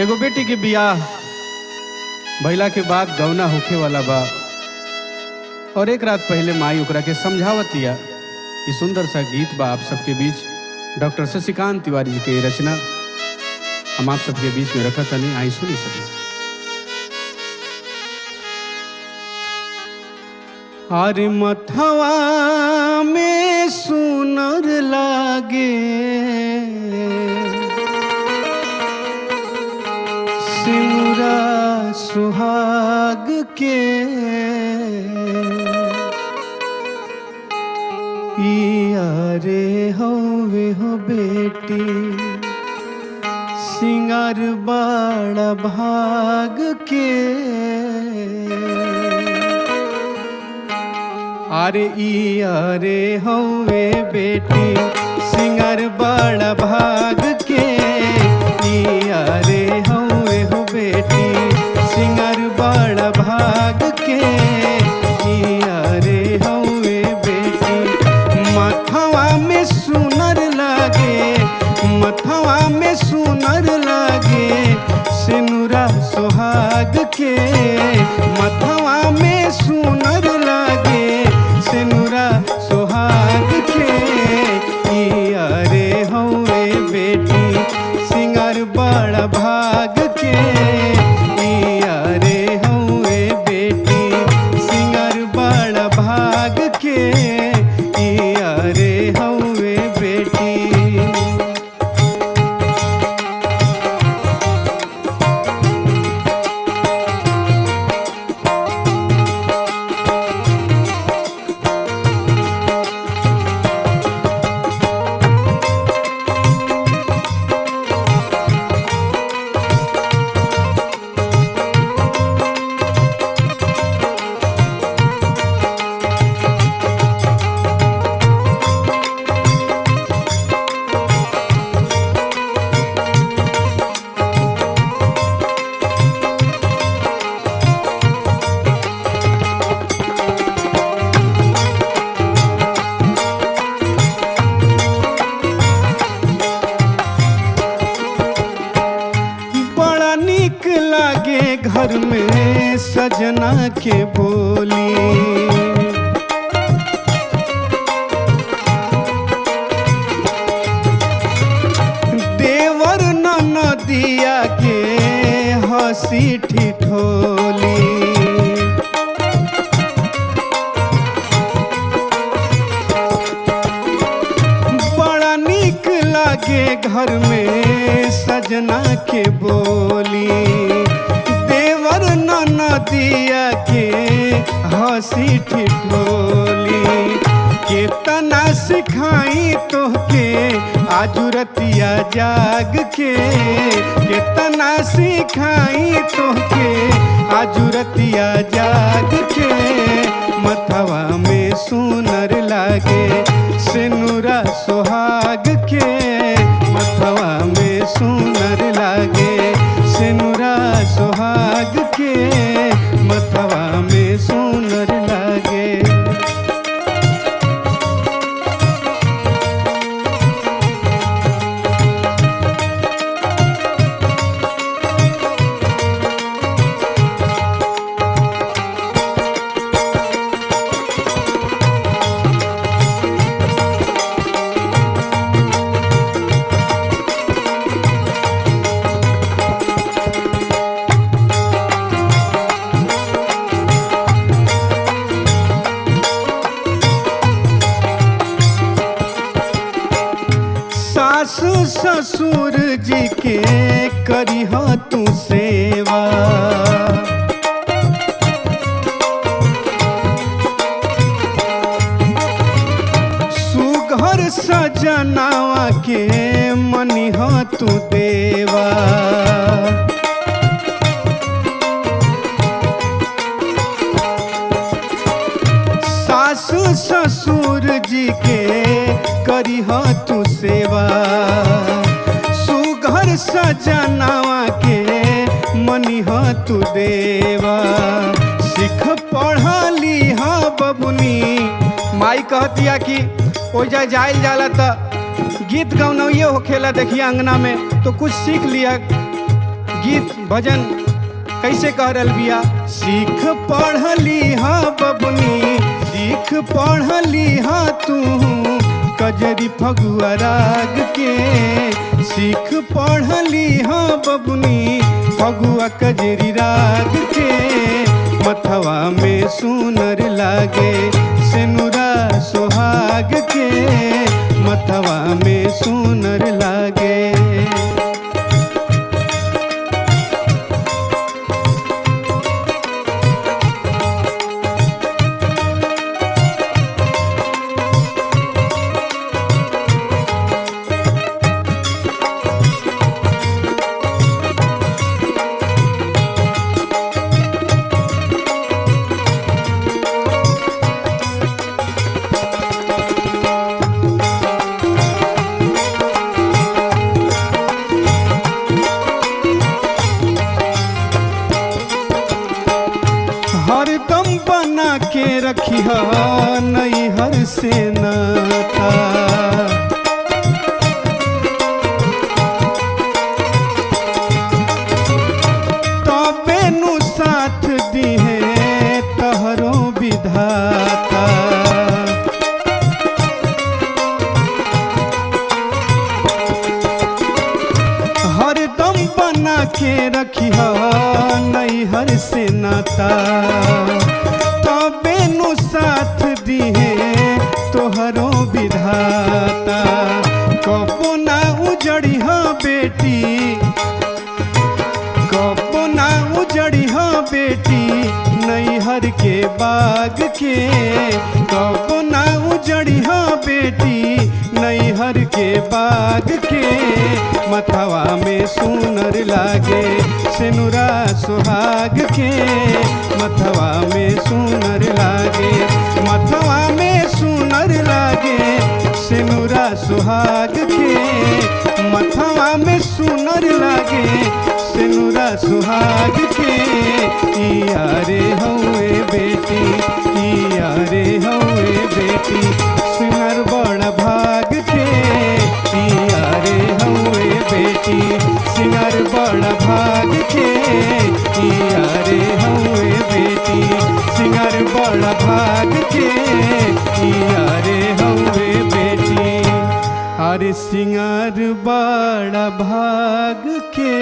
एगो बेटी के बियाह भइला के बाद गौना होखे वाला बा और एक रात पहले माई ओकरा के समझावतिया। ये सुंदर सा गीत बा आप सबके बीच, डॉक्टर शशिकांत तिवारी जी के ये रचना हम आप सबके बीच में रखत हनी। आई सुनी सकी। अरे मथवा में सुनर लागे सिनुरा सुहाग के, इया रे होवे हो बेटी सिंगार बाड़ा भाग के। अरे इया रे हौवे बेटी सिंगार बाड़ा भाग के, इया रे हौवे हो बेटी सिंगार बाड़ा भाग के, इया रे हौवे बेटी। मथवा में सुनर लागे, मथवा में सुनर लागे सिनुरा सुहाग के, मथवा में सुनर लागे सिनुरा सुहाग के, इया रे हौवे बेटी सिंगार बड़ा भाग के, इया रे हौवे बेटी सिंगार बड़ा भाग के, इया रे हौवे बेटी। बड़ा निक लागे घर में सजना के बोली, देवर ननदिया के हंसी ठिठोली। बड़ा निक लागे घर में सजना के बोली, देवर ननदिया के हंसी ठिठोली। केतना सिखाई तोहके आजुरतिया जाग के, केतना सिखाई तोहके आजुरतिया जाग के, मथवा में सुनर लागे सिनुरा सुहाग के, मथवा में सुनर लागे सिनुरा सुहाग के, मथवा में सुनर लागे। सास ससुर जी के करी हो तू सेवा, सुघर सजनावा के मनी हो तू देवा। सास ससुर जी के करी हो तू सेवा, सुघर सजनावा के मनी हो तू देवा। सिख पढ़ली हा बबुनी, माई कहतिया कि ओइजा जाइल जाला त गीत गौनौये होखेला देखिए अंगना में, तो कुछ सीख लिया। गीत भजन कैसे कह रहल बिया। सीख पढ़ली हाँ बबनी, सीख पढ़ली हाँ तू कजरी फगुआ राग के। सीख पढ़ली हाँ बबनी फगुआ कजरी राग के। मथवा में सुनर लागे सेनुरा सोहाग के, मथवा में सुनर लागे। हरदम बना के रखी नैहर से नाता। तबे नु साथ दिहे तहरो विधाता। हरदम बना के रखी नैहर से नाता, तबे नु साथ दिहे तोहरो विधाता। कबो ना उजड़ी हाँ बेटी, कबो ना उजड़ी हाँ बेटी नैहर के बाग के। कबो ना उजड़ी हाँ बेटी नैहर के बाग के। मथवा में सुनर लागे सेनुरा सुहाग के, मथवा में सुनर लागे, मथवा में सुनर लागे सेनुरा सुहाग के। मथवा में सुनर लागे सेनुरा सुहाग के। यारे हौए बेटी, यारे हौए बेटी सिंगर बड़ा भाग के। यारे हौए बेटी सिंगर बड़ा भाग के। यारे हौए बेटी सिंगर बड़ा भाग के। यारे हौए बेटी, अरे सिंगार बड़ा भाग के।